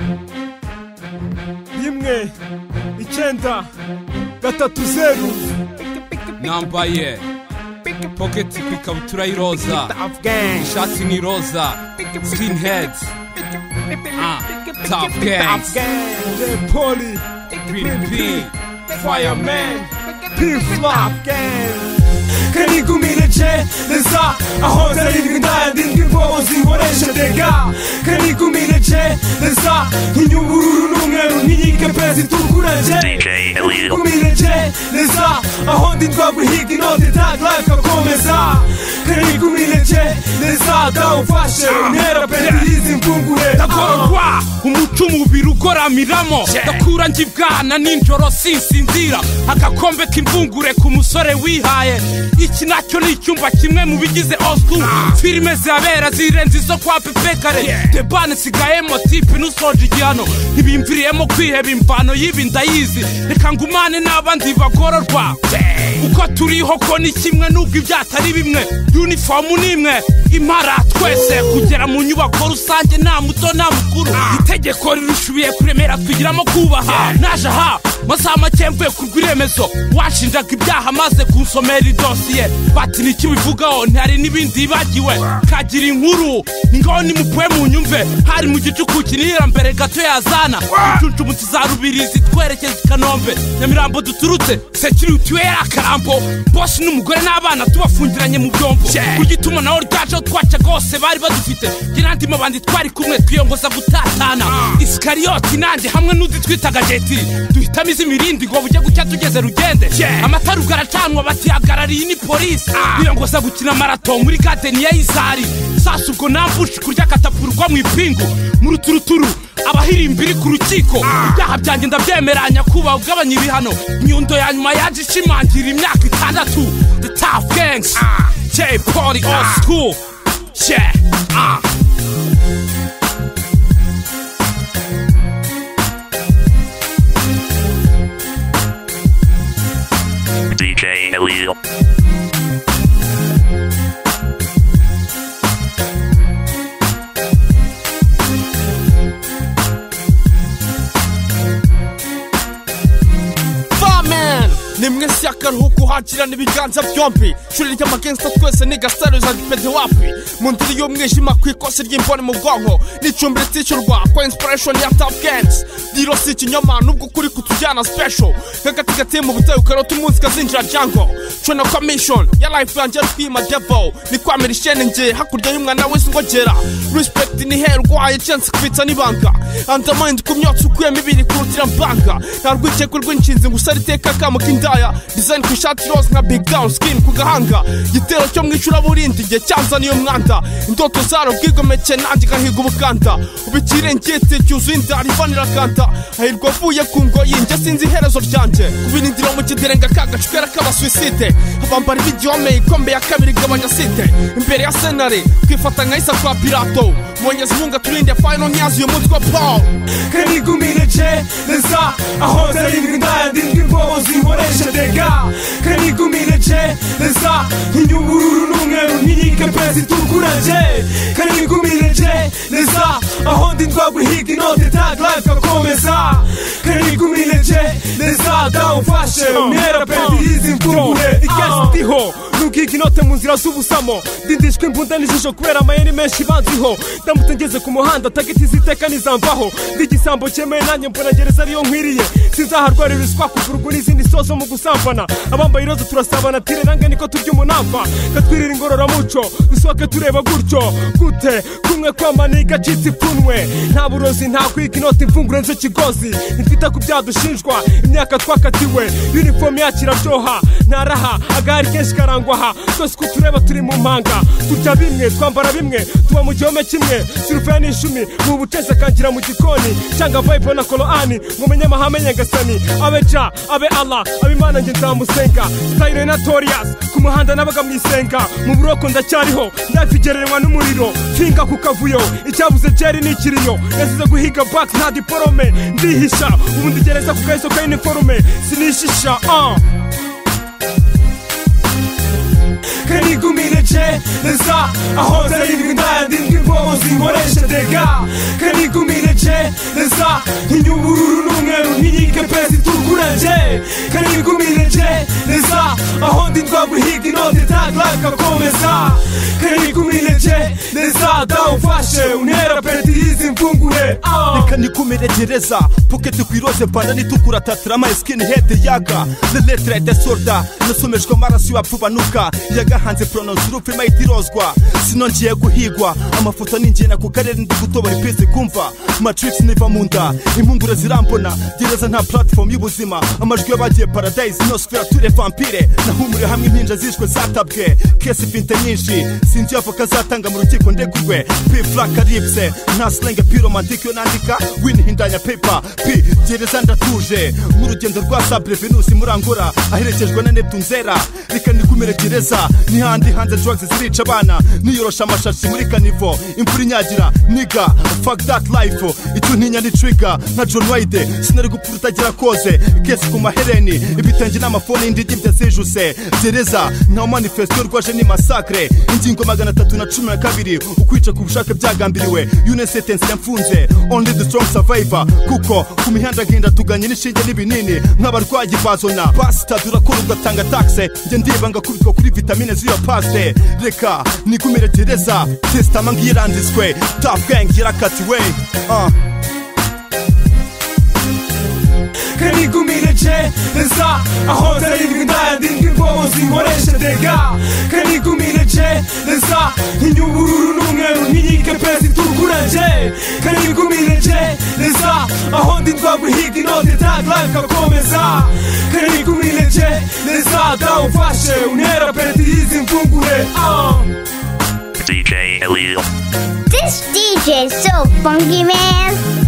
1 9 3 0 Nambaye pocket ku ikabutura y'iroza, ishati ni roza, skinheads, Tuff Gangs, Jay Polly, Green P, Fireman, P-Flop Gang. Kanigumire gereza aho nzarindwi ndayandindwi imbobo zinkoresha dega. Kanigumire gereza nk'inyubururu n'umweru nk'inyike pe zitukura nje. Kanigumire gereza aho ndindwa guhiga inote tag life gakomeza. Kanigumire gereza dawufashe untera peti y'izi mfungure. Ndagororwa umuco umubiri ugoramiramo, ndakura njye ibwana ninjoro sinsinzira, agakombe k'imvungure ku musore wihaye. Iki nacyo ni icyumba kimwe mu bigize old school. Filime zirabera zirenze izo kwa Pepe Kare. Debane sigayemo tipe n'usoje igihano, ntibimviriyemo kwiheba imvano y'ibi ndayizi. Reka ngumane n'abandi bagororwa uko turiho ko ni kimwe n'ubwo ibyatari bimwe. Uniform ni imwe imara twese kugera mu nyubako rusange nta muto nta mukuru. Itegeko rirushubiye kuremera twigiramo kubaha. Naje aha masaha make mvuye ku rw'iremezo, washinjaga ibyaha maze kunsomera idosiye. Bati niki bivugaho ntihari n'ibindi bibagiwe. Kagira inkuru ngaho nimupwe mu nyumve. Hari mu gicuku kinihira mbere gato yazana incuncumutsi za Rubirizi twerekeza i Kanombe Nyamirambo duturutse. Security we yari akarambo, boss n'umugore n'abana tubafungiranye mu byombo. Kurya itumanaho ryacu twaca rwose bari badufite. Njye n'andi mabandi twari kumwe twiyongoza gutatana. Isikariyoti nanjye hamwe n'undi twitaga Jetiri duhitamo iz'imirindi ngo bujye gucya tugeze rugende. Amataruga aracanwa batihagarariye ni polisi. Biyongoza gukina marato muri garden ya Izari. Sasa ubwo nambushi kurya katapurwa mu ipingu mu ruturuturu abahirimbiri ku rukiko. Ibyaha byanjye ndabyemeranya kuba ugabanya ibihano. Nyundo ya nyuma yaje ishimangira imyaka 6. The Tuff Gangs, Jay Polly, old school. Yeah. DJ Elio. Nimwe si akaruhuko hakirana ibiganza byombi. Shuri ry'amagangsta twese ni gasaro za pete wapi. Mu ndiri y'umwijima ku ikosi ry'imboni mu bwonko n'icumbi ritishyurwa kwa inspiration ya Tuff Gangs. Diro si ikinyoma nubwo kuri kutujyana special. Nk'agati gateye mu butayu karota umunsi kazinjira jungle. Cona commission ya life yanjye ari kwima devil. Ni kwamira ishene nge hakurya y'umwana wese ngogera. Respect ni hera urwaye chance kwitsa n'ibanga. Undermined ku myotsi ukuyemo ibiri kurutira mbanga. Nta rwikekwe rw'inshinzi ngo usare iteka akamo k'indaya. Design ku ishati rose nka big down skin ku gahanga. Igitero cyo mu icuraburindi igihe cyanzaniye umwanda. Indoto zaro bwigomeke nanjye gahiga ubukanda. Ubu ikirengeti cyuzuye inda rivanira kanta. Hahirwa avuye ku ngoyi njye sinzi iherezo ryanjye. Kubirindira mu kiderenga kagacu kera k'abasuicide. Abambara ibigihome ikombe ya kabiri igabanya site. Imbere ya senare twifata nka Isa kwa Pilato. Mwenyezi Mungu aturinde final nyazi y'umutwe wa Paul. Kanigumire gereza aho nzarindwi ndayandindwi imbobo zinkoresha dega. Kanigumire gereza nk'inyubururu n'umweru nk'inyike pe zitukura nje. Kanigumire gereza aho ndindwa guhiga inote tag life gakomeza. Kanigumire gereza dawufashe untera peti y'izi mfungure. Ikesi ndiho nugiga inote mu nzira z'ubusamo. Ndindishwa imbunda n'ijisho kubera amayeri menshi banziho. Ndamutse ngeze ku muhanda tagiti ziteka nizamvaho. Ndi igisambo cyemewe nanjye mbona gereza ariyo nkwiriye. Sinzaharwarira ruswa kuvurwa n'izindi sozo mu gusambana. Abambaye iroza turasabana tire nange niko turya umunava. Katwirira ingororamuco dusohoke tureba gutyo. Gute kumwe kwamaniga acitse ipfunwe. Nta burozi nta kwiga inoti imfungure nzo kigozi. Ntitwita ku byadushinjwa imyaka twakatiwe. Uniform yacu iraryoha ntaraha agahari kenshi karangwa aha. Twese uko tureba turi mu mpanga. Turya bimwe twambara bimwe tuba mu gihome kimwe. Sirufe n'ishumi mu bucese akangira mu gikoni. Cyangwa vibe na Korani ngo menye amahame nyagasani. Abe Ja abe Allah abe Imana njye nzamusenga. Style na Notorious ku muhanda nabaga mu isenga. Mu buroko ndacyariho ndafigereranywa n'umuriro. Finga ku kavuyo icyabuze Jerry n'ikiriyo. Yasize guhiga back nta diplome ndihisha. Ubu ndigereza ku kayiso ka uniforme sinishisha. Kanigumire gereza aho nzarindwi ndayandindwi imbobo zinkoresha dega. Kanigumire gereza Inyubururu n'umweru ntinyike pesi itukura nje Kanigumire gereza aho ndi ndwaguhiga inote tag life kakomeza Kanigumire gereza dawufashe untera peti y'izi mfungure. Reka nikumire gereza pocket kwiroze bana nitukura tatrama skin head yaga le lettre de soldat nasomejwe amaraso y'abapfubanuka yagahanze prononce urupfu imayitirozwa sino ngiye guhigwa amafoto ninjye ku karere ndi gutobora ipisi kumva matrix niva mu nda impungure zirambona gereza nta platform y'ubuzima amajwi y'abagiye paradise nosferature vampire nahumuriye hamwe impinja zishwe zatabwe kesi ifite nyinshi sinzi avoka zatanga mu rukiko ndegurwe p flag aripse nta slang pyromantique yo nandika win hindanya paper p gereza ndatuje mu rugendo rwa Sabre Venus murangora aherekejwe na Neptune zera reka nigumire gereza nihandi hanze drugs zirica abana niyorosha amashashi muri kanivo imvura inyagira niga fuck that life icyo ntinya ni trigger nka John Wayde sinari gupfa utagira koze kesi ku mahereni ibitenge n'amafoni indigibye zijuse gereza nta manifesto rwaje ni massacre ingingo 312 ukwica ku bushake byagambiriwe UNSentence yamfunze only the strong survivor kuko ku mihanda ngenda tuganye n'ishinge n'ibinini nk'abarwayi bazona bastard urakora ugatanga taxe nge ndiba ngakubitwa kuri vitamine z'iyo paste reka nigumire gereza testament ngiranditswe top gang yarakatiwe. Kanigumire gereza aho nzarindwi ndayandindwi imbobo zinkoresha dega Kanigumire gereza inyubururu n'umweru ntinyike pesi itukura nje Kanigumire gereza aho ndi ndwaguhiga inote tag life kakomeza Kanigumire gereza dawufashe untera peti y'izi mfungure. DJ Elil. This DJ is so funky, man.